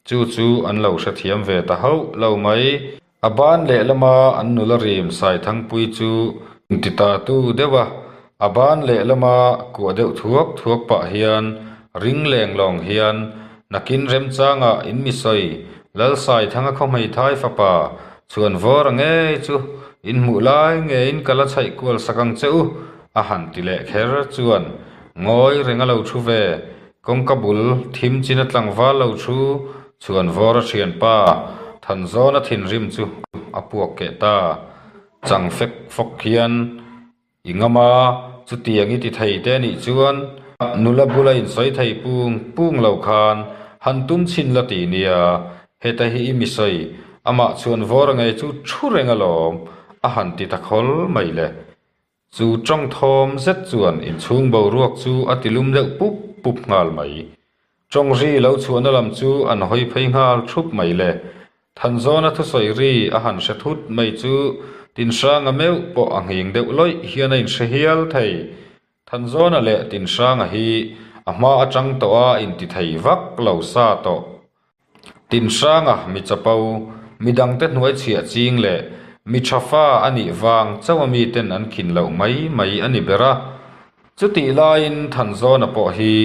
chu chu an lo hrethiam ve ta hauh lo mai. A ban lehlama an nula rim Saithangpui chu intitatu deuh a, a ban lehlama kuah deuh thuak thuak pah hian ring leng lawng hian nakin remchanga in mi sawi Lalsaithanga khaw hmeithai fapa Chuan vawr a ngei chu in hmuh lai ngeiin ka la chhaih kual sak ang che u, a han ti leh kher chuan ngawi reng a lo thu ve. Kawngka bul thim chin a tlangval lo thu chuan vawr a thianpa Thanzawna thinrim chu a puak keh ta. Chang fek fawk hian i ngam a, chutiang i ti thei te anih chuan nula bula insawi thei pung pung lo khan han tum chhin la ti nia, heta hi i mi sawi, amah chhuan vawr ngei chu thu reng alawm, a han ti ta khawl mai le. Chu tawng thawm zet chuan inchhung boruak chu a ti lum deuh pup pup nghal mai. Tawng ri lo chhuahna lam chu an hawi phei nghal thup mai le. Thanzawna thusawi ri a han hre thut mai chu Tinhranga meuh pawh a nghing deuh lawih hian a inhre hial thei. Thanzawna leh Tinhranga hi a hma atang tawh a inti thei vak lo sa tawh. Tinhranga mi chapo, mi dangte hnuai chhiah ching leh mi tha fa a nih vang chauh a miten an khin loh mai mai a ni ber a. Chutih laiin Thanzawna pawh hi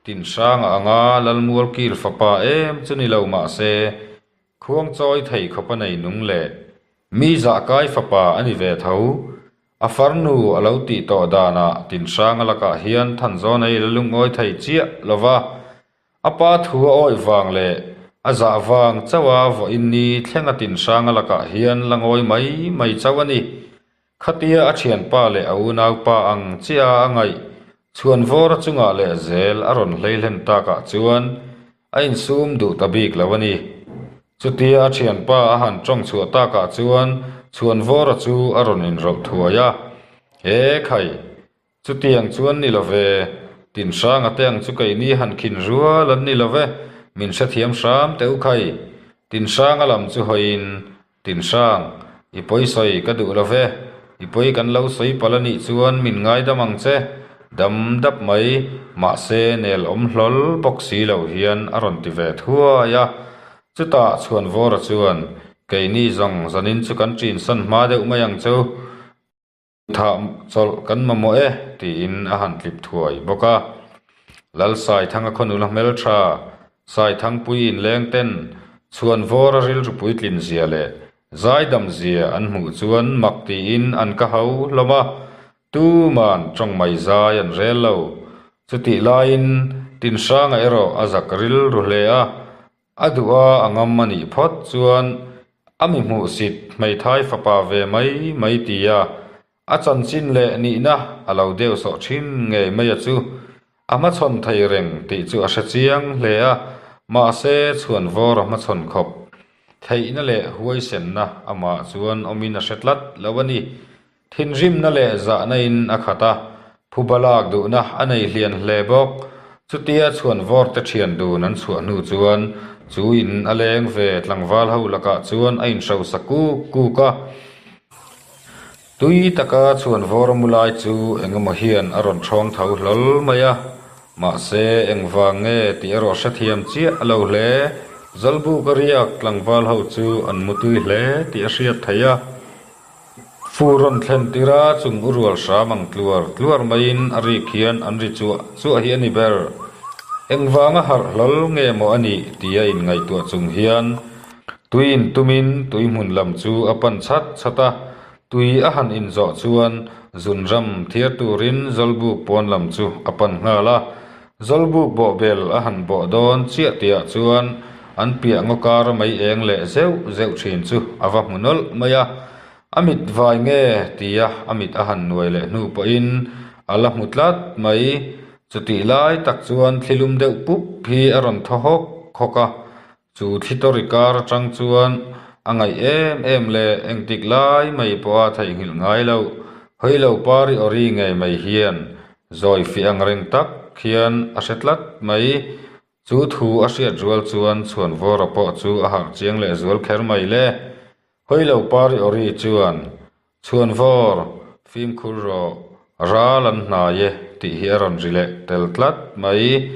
Tinhranga anga Lalmualkil fapa em chu ni lo mah se, khuangchawi thei khawp a nei nung leh mi zahkai fapa a ni ve tho. A farnu a lo tih tawh danah Tinhranga lakah hian Thanzawna hi la lungawi thei chiah lo va. A pa thu a awih vang leh a zah vang chauh a vawiin ni thleng a tin hrang a lakah hian la ngawi mai mai chauh a ni. Khatia a thianpa leh a unaupa ang chiah a a ngaih chhuan vawr a chungah leh zel a rawn hlei hlen takah chuan a insum duh ta bik lo a ni. Chutia a thianpa a han tawng chhuah takah chuan chhuan vawr a chu a rawn inrawlh thuai a, He khai! Chutiang chuan ni lo ve, Tinhranga te ang chu keini han khin rual an ni lo ve, min hrethiam hram teh u khai. Tinhranga lam chu hawiin, Tinhrang, i pawi sawi ka duh lo ve, i pawi kan lo sawi palh a nih chuan min ngaidam ang che, dam dap mai, mahse nel awm hlawl bawk si lo hian a rawn ti ve thuai a. Chutah Chhuanvawra chuan, Keini zawng zanin chu kan ṭinsan hma deuh mai ang chu. Thah chawlh kan mamawh e, tiin a han tlip thuai bawk a. Lal Saithanga khawnula hmeltha, Saithangpui inleng ten chhuanvawr a rilru puitlin zia leh zaidam zia an hmuh chuan mak tiin an ka ho hlawm a, tuman tawng mai zai an rel lo. Chutih laiin Tinhranga erawh a zak rilru hle a, A duh a, a ngam a nih phawt chuan a mi hmuhsit hmeithai fapa ve mai mai ti a, a chanchin leh nihna a lo deuh sawh thin ngei mai a chu a hmachhawn thei reng tih chu a hre chiang hle a, mahse chhuanvawr a hmachhawn khawp. Theihna leh huaisenna amah chuan awmin a hre tlat lo a ni. Thinrimna leh zahna in a khat a, phuba lak duhna a nei hlian hle bawk. Chutia chhuan vawrte thian dun an chhuah hnu chuan chu in a leng ve tlangval ho lakah chuan a inhrosa kuk kuk a. Tui taka chhuan vawr mu lai chu engemaw hian a rawn thawng tho hlawl mai a, mahse engvang nge tih erawh hrethiam chiah a lo hle. Zawlbuk a riak tlangval ho chu an mutui hle tih a hriat theih a. Fu rawn thlen tir a, chung u rual hram ang tluar tluar maiin a rik hian an ri chuah chuah hi a ni ber. Engvanga harh hlawl nge maw a nih tia inngaihtuah chung hian tui intumin tui hmun lam chu a pan chhat chhat a, tui a han inzawh chuan zunram thiar turin Zawlbuk pawn lam chu a pan nghal a. Zawlbuk bawhbel a han bawh dawn chiah tihah chuan an piah ngaw kar mai eng leh zeuh zeuh thin chu a va hmu nawlh mai a, a mit vai nge tia a mit a han nuai leh hnu pawhin a la hmu tlat mai. Chutih lai tak chuan thlilum deuh pup hi a rawn thaw hawk hawk a, Chu thli tawri kar atang chuan a ngaih em em leh engtik lai mai pawha theihnghilh ngai loh, hawi lo pari awri ngei mai hian zawi fih ang reng tak hian a hre tlat mai. Chu thu a hriat rual chuan Chhuanvawra pawh chu a harh chiang leh zual kher mai le. Hawi lo pari awri chuan, Chhuanvawr, fimkhur rawh, ral an hnai e tih hi a rawn ri leh tel tlat mai.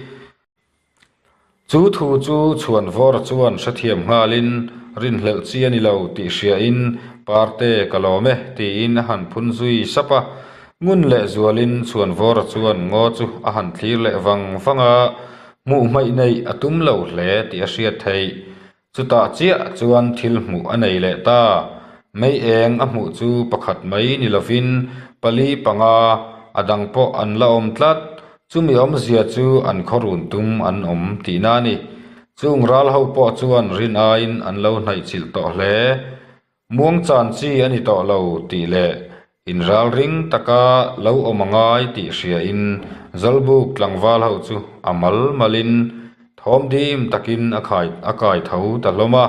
Chu thu chu Chhuanvawra chuan hrethiam nghalin rinhlelh chi a ni lo tih hriain Parte ka lawm e tiin a han phun zui sap a. Ngun leh zualin Chhuanvawra chuan ngaw chu a han thlir leh vang vang a, hmuh hmaih neih a tum lo hle tih a hriat theih. Chutah chiah chuan thil hmuh a nei leh ta. Mei eng a hmuh chu pakhat mai ni lovin pali panga a dang pawh an la awm tlat. Chumi awmzia chu an khawrun tum an awm tihna a ni. Chung ral ho pawh chuan rin aiin an lo hnaihchilh tawh hle. Muangchan chi a ni tawh lo tih leh inralring taka lo awm a ngai tih hriain Zawlbuk tlangval ho chu a mal malin thawm dim takin a khai a kai tho ta hlawm a.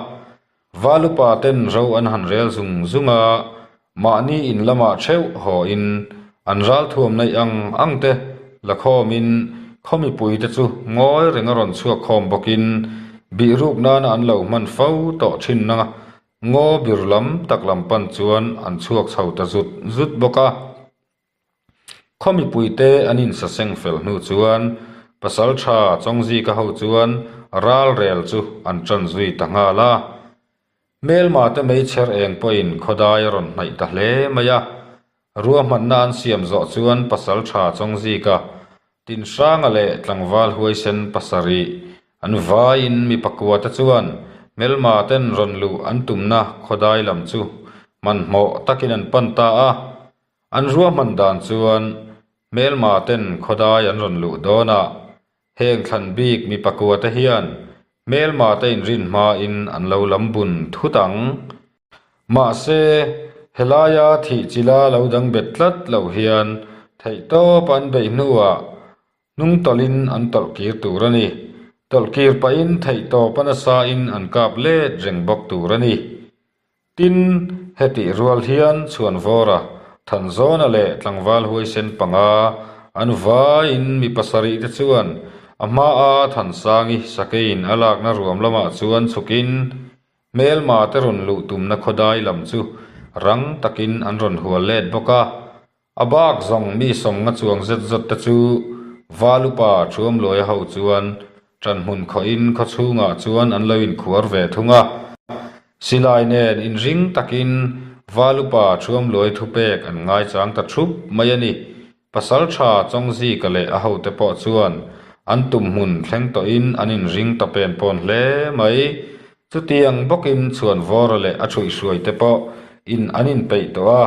Valupa ten ro an han rel zung zung a, mahni in lamah theuh hawin an ralthuam neih ang ang te la khawmin khaw mipuite chu ngawi reng a rawn chhuak khawm bawkin bihruk nana an lo hman fo tawh thin a. Ngaw bir lam tak lam pan chuan an chhuak chho ta zut zut bawk a. Khaw mipuite an insaseng fel hnu chuan Pasalṭha Chawngzika ho chuan ral rel chu an ṭan zui ta nghal a. Hmelma te meichher eng pawhin khawdai a rawn hnaih ta hle mai a. Ruahmanna an siam zawh chuan Pasalṭha Chawngzika Tinhranga leh tlangval huaisen pasarih an vaiin mi pakua te chuan hmelma ten rawn luh an tumna khawdai lam chu hmanhmawh takin an pan ta a. An ruahman dan chuan hmelma ten khawdai an rawn luh dawnah heng thlan bik mi pakua te hian hmelma te inrin hmain an lo lam bun thut ang. Mahse, helaia thih chila lo dang bet tlat loh hian theihtawp an beih hnuah hnung tawlhin an tawlh kir tur a ni. Tawlh kir pahin theihtawp a nasain an kap let reng bawk tur a ni. Tin, hetih rual hian Chhuanvawra, Thanzawna leh tlangval huaisen panga an vaiin mi pasarih te chuan a hmaa Thansangi sakeiin a lakna ruam lamah chuan chhukin Hmelma te rawn luh tumna khawdai lam chu rang takin an rawn hual let bawk a, a bak zawng mi sawmnga chuang zet zawt te chu Valupa Thuamluaia ho chuan ṭanhmun khawhin khaw chhungah chuan an lo inkhuar ve thung a. Silai nen inring takin Valupa Thuamluai thupek an ngaichang ta thup mai a ni. Pasalṭha Chawngzika leh a hote pawh chuan an tum hmun thleng tawhin an inring ta pen pawn hle mai. Chutiang bawkin Chhuanvawra leh a ṭhuihhruaite pawh in an inpeih tawh a,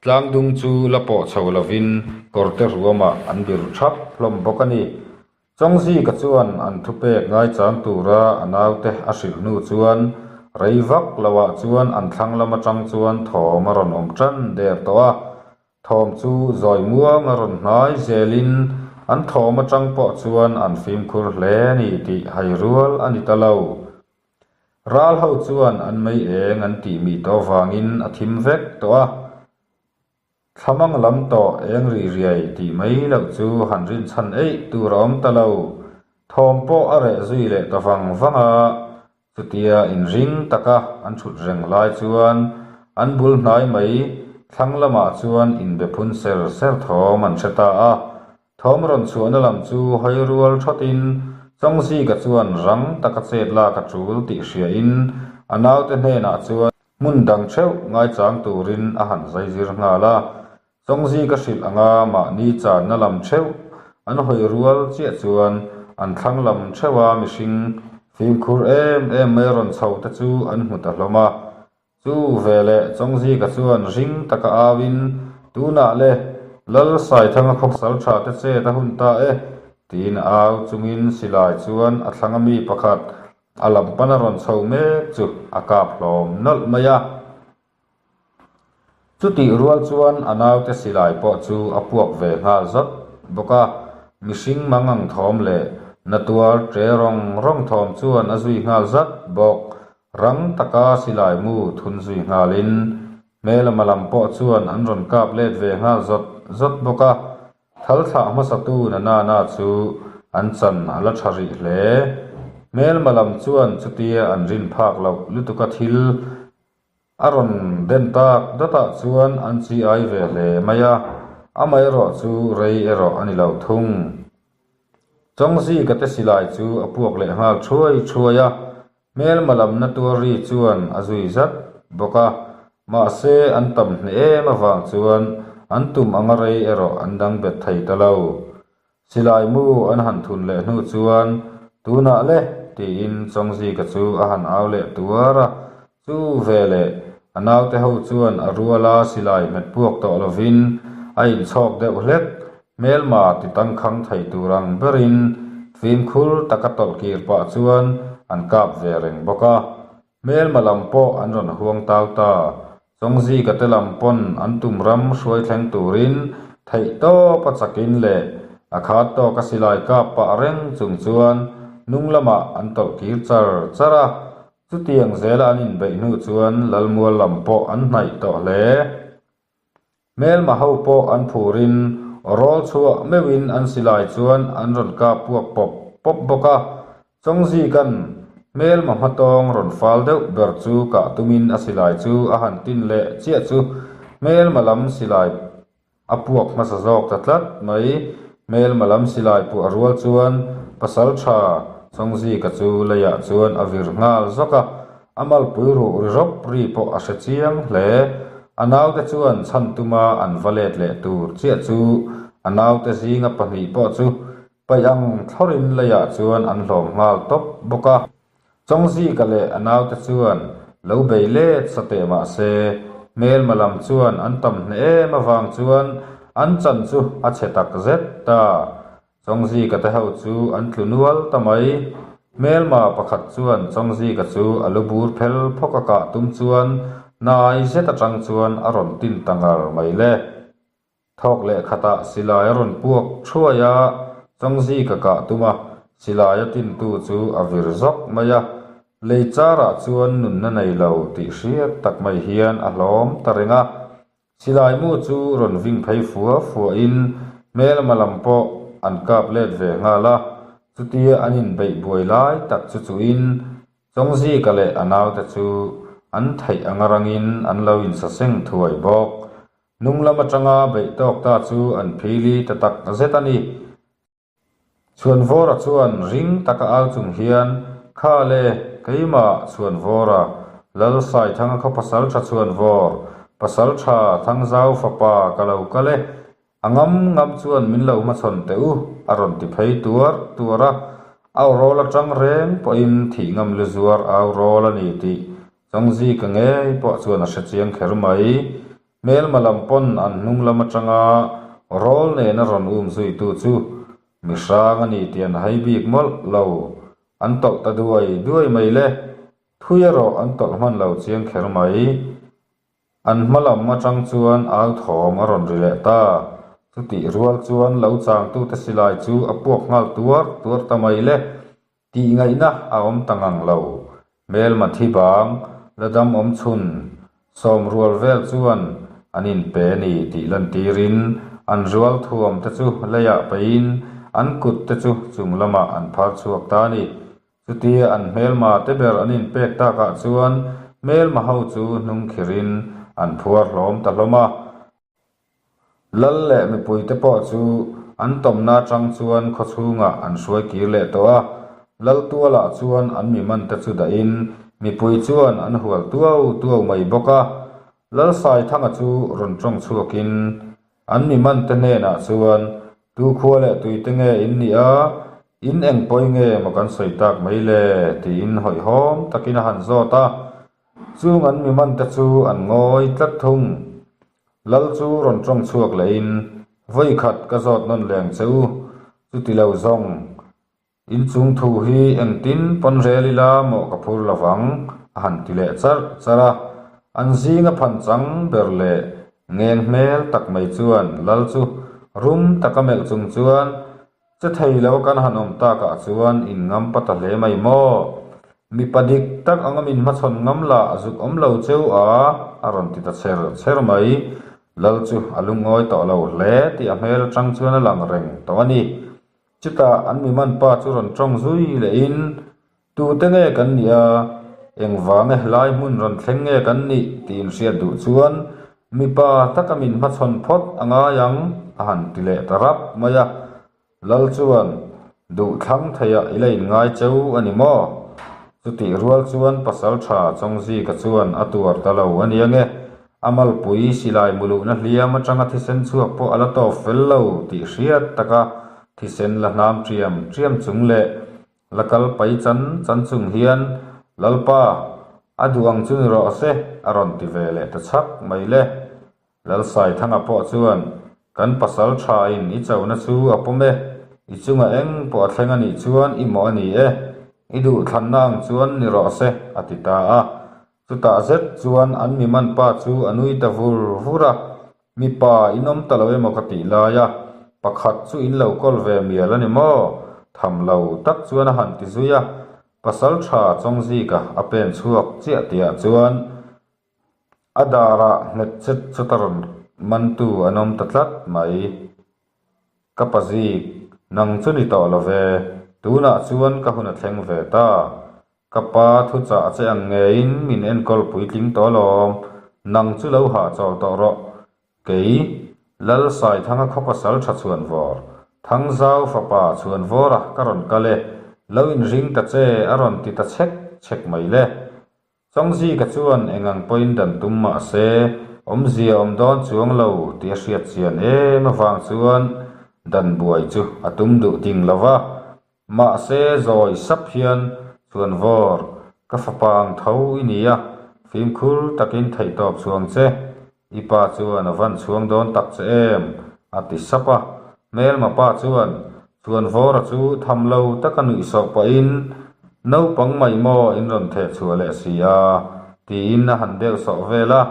tlangdung chu la pawh chho lovin kawrte ruamah an bir ṭhap hlawm bawk a ni. Chawngzika chuan an thupek ngaichang tura a naute a hrilh hnu chuan rei vak loah chuan an thlang lam aṭang chuan thawm a rawn awm ṭan der tawh a. Thawm chu zawi muang a rawn hnai zelin an thawm atang pawh chuan an fimkhur hle a ni tih hai rual a ni ta lo. Ral ho chuan an mei eng an tih mih tawh vangin a thim vek tawh a. Thlamang lam tawh eng ri riai tih mai loh chu han rinchhan eih tur a awm ta lo. Thawm pawh a reh zui leh ta vang vang a, Chutia inring taka an thut reng lai chuan an bul hnai mai thlang lamah chuan inbe phun ser ser thawm an hre ta a. Thawm rawn chhuahna lam chu hawi rual thawtin Chawngzika chuan rang taka chet lak a tul tih hriain a naute hnenah chuan hmun dang theuh ngaichang turin a han zaizir nghal a. Chawngzi ka hrilh anga mahni channa lam theuh an hawi rual chiah chuan an thlang lam theuha mihring fimkhur em em mai rawn chho te chu an hmu ta hlawm a. Chu veleh Chawngzika chuan ring taka auin, Tunah le, Lal Saithanga khawsal tha te chet a hun ta e, tiin a au chungin silai chuan a thlanga mi pakhat a lam pana rawn chho mek chu a kap hlawm nawlh mai a. Chutih rual chuan a naute silai pawh chu a puak ve nghal zawt bawk a, mihring mangang thawm leh na tuar ṭe rawng rawng thawm chuan a zui nghal zat bawk. Rang taka silai mu thun zui nghalin hmelama lam pawh chuan an rawn kap let ve nghal zawt zawt bawk a, thal thlah hmasatu na nana chu an chan a la ṭha rih hle. Hmelma lam chuan chutia an rin phak loh lutuka thil A rawn den tak dawtah chuan an chi ai ve hle mai a, amaherawh chu rei erawh a ni lo thung. Chawngzika te silai chu a puak leh nghal thuai thuai a, hmelma lamna tuar ri chuan a zui zat bawk a, mahse an tam hneh em avang chuan an tum anga rei erawh an dang bet thei ta lo. Silai mu an han thun leh hnu chuan, Tunah le! tiin Chawngzika chu a han au leh tuar a. Chu veleh a naute ho chuan a ruala silai hmet puak tawh lovin a inchhawk deuh hlek, hmelma ti tangkhang thei tur ang berin fimkhur taka tawlh kir pah chuan an kap ve reng bawk a. Hmelma lam pawh an rawn huang tau ta. Chawngzika te lam pawn an tum ram hruai thleng turin theihtawp a chakin leh a khat tawk a silai kap pah reng chung chuan hnung lamah an tawlh kir char char a. Chutiang zela an inbeih hnu chuan Lalmual lam pawh an hnaih tawh hle. Hmelma ho pawh an phurin rawl chhuah meuhin an silai chuan an rawn kap puak pawp pawp bawk a. Chawngzika'n hmelma hmatawng rawn fal deuh ber chu kah tumin a silai chu a han tin leh chiah chu hmelma lam silai A puak hmasa zawk ta tlat mai. Hmelma lam silai puah rual chuan Pasaltha Chawngzika chu leiah chuan a vir nghal zawk a, a malpui ruh ri rawp ri pawh a hre chiang hle. A naute chuan chhan tuma an va let leh tur chiah chu a naute zinga pahnih pawh chu paih ang thlawrin leiah chuan an hlawm nghal tawp bawk a. Chawngzika leh a naute chuan lo bei let sa teh mah se, hmelma lam chuan an tam hneh em avang chuan an chan chu a chhe tak zet ta. Chawngzika te ho chu an tlu nual ta mai. Hmelma pakhat chuan Chawngzika chu a lu bur phel phawk a kah tum chuan hnai zet atang chuan a rawn tin ta ngar mai le. Thawk leh khatah silai a rawn puak thuai a, Chawngzi ka kah tum a, silai a tintu chu a vir zawk mai a, lei charah chuan nunna nei lo tih hriat tak mai hian a hlawm ta reng a. Silai mu chu rawn ving phei fua fuahin hmelma lam pawh an kap let ve nghal a, chutia an inbeih buai lai tak chu chuhin Chawngzika leh a naute chu an theih anga rangin an lo insaseng thuai bawk. Hnung lam atanga beih tawk ta chu an phili ta tak zet a ni. Chhuanvawra chuan ring taka au chung hian, Kha le, keimah, Chhuanvawra, Lal Saithanga khaw pasal tha Chhuanvawr, pasal tha Thangzau fapa ka lo kal e, a ngam ngam chuan min lo hmachhawn teh u, a rawn ti phei tuar tuar a. Au rawl atang reng pawhin thih ngam lu zuar au rawl a ni tih Chawngzika ngei pawh chuan a hre chiang kher mai. Hmelma lam pawn an hnung lam atanga rawl nena rawn um zuitu chu mi hrang a ni tih an hai bik mawlh lo. An tawlh ta duai duai mai le. Thui erawh an tawlh hman lo chiang kher mai. An hma lam atang chuan au thawm a rawn ri leh ta. Chutih rual chuan lo changtute silai chu a puak nghal tuar tuar ta mai le. Tih ngaihna a awm ta ngang lo. Hmelma thi bang, la dam awm chhun, sawm rual vel chuan an inpe a ni tih lantirin an rual thuam te chu leiah peihin an kut te chu chung lamah an phar chhuak ta a ni. Chutia an hmelma te ber an inpek takah chuan hmelma ho chu hnung khirin an phuar hlawm ta hlawm a. Lal leh mipuite pawh chu an tawmna atang chuan khawchhungah an hruai kir leh tawh a, Lal tualah chuan an mi mante chu dahin mipui chuan an hual tuau tuau mai bawk a. Lal Saithanga chu rawn tawng chhuakin an mi mante hnenah chuan, Tu khua leh tuite nge in nih a, in eng pawi nge maw kan sawi tak mai le? tiin hawihhawm takin a han zawt a. Chung an mi mante chu an ngawi tlat thung. Lal chu rawn tawng chhuak lehin, Vawi khat ka zawt nawn leng che u, chuti lo zawng, in chung thu hi engtin pawn rel ila mawh ka phur lo vang, a han ti leh charh charh a. An zinga phan chang ber leh ngeng hmel tak mai chuan Lal chu rum taka melh chung chuan, Che thei lo kan han awm takah chuan in ngam pa ta hle mai maw? Mipa dik tak anga min hmachhawn ngam lah a zuk awm lo cheu a, a rawn ti ta chher chher mai. Lal chu a lungawi tawh lo hle tih a hmel atang chuan a lang reng tawh a ni. Chutah an mi man pa chu rawn tawng zui lehin, Tute nge kan nih a, engvang e lai hmun rawn thleng nge kan nih tih inhriat duh chuan mipa taka min hmachhawn phawt a ngai ang a han ti leh ta rap mai a. Lal chuan duh thlang theiah i la inngai cheu a ni maw? Chutih rual chuan pasal tha Chawngzika chuan a tuar ta lo a nia nge, a malpui silai muluhna hliam atanga thisen chhuak pawh a la tawp fel lo tih hriat taka thisen la hnam ṭiam ṭiam chung leh La kal pai chan chan chung hian, Lalpa, a duh ang chu ni rawh se, a rawn ti ve leh ta chhak mai le. Lalsaithanga pawh chuan, Kan pasal thain i chona chu a pawm e, i chunga eng pawh a thleng a nih chuan i mawh a ni e, i duhthlanna ang chuan ni rawh se, a ti ta a. Chutah zet chuan an mi man pa chu a nui ta vur vur a, Mipa in awm ta lo emaw ka tih lai a, pakhat chu in lo kawl ve mial a ni maw? Tham lo tak chuan a han ti zui a, pasal tha Chawngzika a pen chhuak chiah tihah chuan a darah nghet chet chawt a rawn mantu an awm ta tlat mai. Ka pa zik, nang chu ni tawh lo ve, tunah chuan ka hun a thleng ve ta. Ka pa thuchah che ang ngeiin min enkawl puitling tawh alawm, nang chu lo hahchawl tawh rawh. Kei, Lal Saithanga khaw pasal tha chhuanvawr, Thangzau fapa chhuanvawra ka rawn kal e, lo inring ta che a rawn ti ta chhek chhek mai le. Chawngzika chuan eng ang pawhin dan tum mah se, awmzia awm dawn chuang lo tih a hriat chian em avang chuan dan buai chu a tum duh ting lo va. Mahse, zawi sap hian Chhuanvawr, ka fapa ang tho i ni a, fimkhur takin theihtawp chhuang che, i pa chuan a van chhuang dawn tak che em? a ti sap a. Hmelma pa chuan Chhuanvawra chu tham lo taka nuih sawh pahin, Naupang mai maw in rawn theh chhuah leh si a? tiin a han deuh sawh vel a.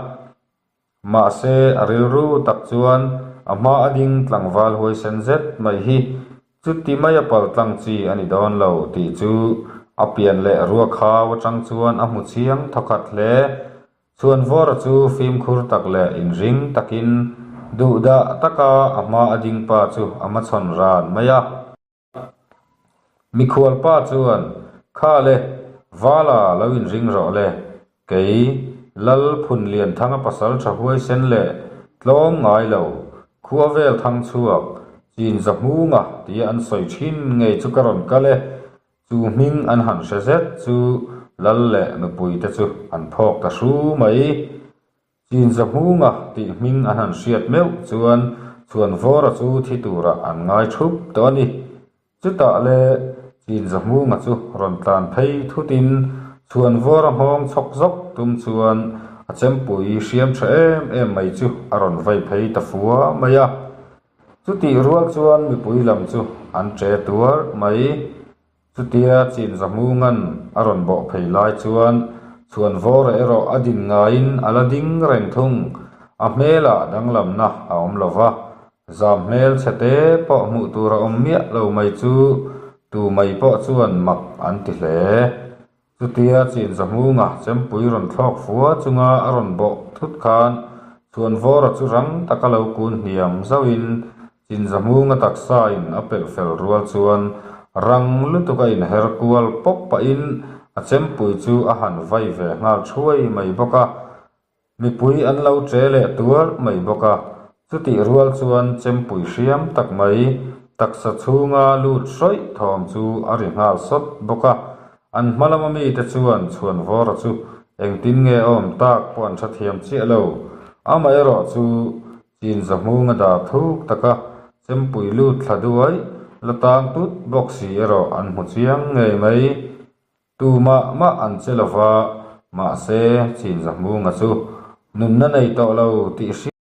Mahse, a rilru tak chuan a hma a ding tlangval huaisen zet mai hi chuti maia pal tlang chi a ni dawn lo tih chu a pian leh ruakhau atang chuan a hmu chiang thawkhat hle. Chhuanvawra chu fimkhur tak leh inring takin duhdah taka a hma a ding pa chu a hmachhawn ran mai a. Mikhual pa chuan, Kha le, Vala lo inring rawh le, kei Lal Phunlianthanga pasal tha huaisen leh tlawm ngai lo, khua vel thang chhuak, chin za hmunga tia an sawi thin ngei chu ka rawn kal e, Chu hming an han hre zet chu lal leh nupuite chu an phawk ta hru mai. Chinza hmunga tih hming an han hriat meuh chuan Chhuanvawra chu thi turah an ngai thup tawh a ni. Chutah le Chinza hmunga chu rawn tlan phei thutin Chhuanvawra nghawng chhawk zawk tum chuan a chempui hriam tha em em mai chu a rawn vei phei ta fua mai a. Chutih rual chuan mipui lam chu an che tuar mai. Chutia Chinzahmunga'n a rawn bawh phei lai chuan Chhuanvawra erawh a din ngaiin a la ding reng thung. A hmelah danglamna a awm lo va, zam hmel chhe te pawh hmuh tur a awm miah lo mai chu tu mai pawh chuan mak an ti hle. Chutia Chinzahmunga chempui rawn thlawk fua chunga a rawn bawh thut khan Chhuanvawra chu rang taka lo kun hniam zauhin Chinzahmunga taksain a pelh fel rual chuan rang lutuk a inher kual pawp pahin a chempui chu a han vai ve nghal thuai mai bawk a. Mipui an lo che leh tuar mai bawk a, chutih rual chuan chempui hriam tak mai taksa chhunga lut hrawih thawm chu a ri nghal sawt bawk a. An hma lama mite chuan Chhuanvawra chu engtin nge awm tak pawh an hrethiam chiah lo. Amaherawh chu Chinza hmunga dar thuk taka chempui lut thla duai la tang tut bawk si erawh an hmu chiang ngei mai. Tu mah mah an che lo va, mahse Chinzahmunga chu nunna nei tawh lo tih hriat.